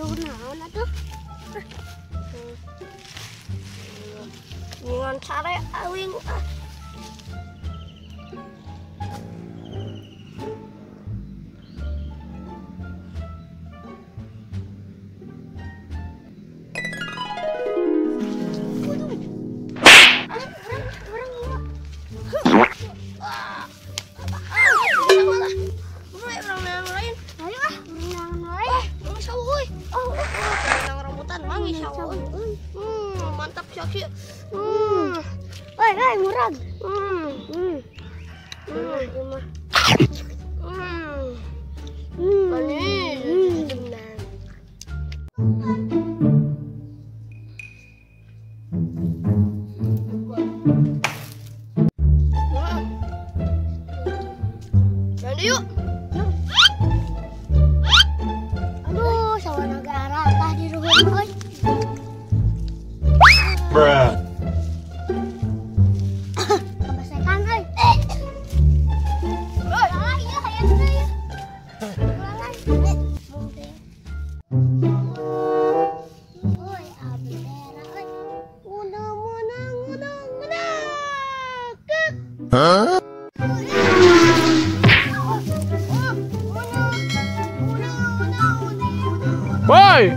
Di luhur naon atuh? Ngan sare awing ah. Mantap sih. Woi, woi, murag. Mandi yuk. Aduh, sawah negara tah di ruhun euy. Bruh. Kebesekan euy. Ulah ieu hayang teh ieu. Oi, abdi teh euy. Nguna nguna nguna. Huh? Woi!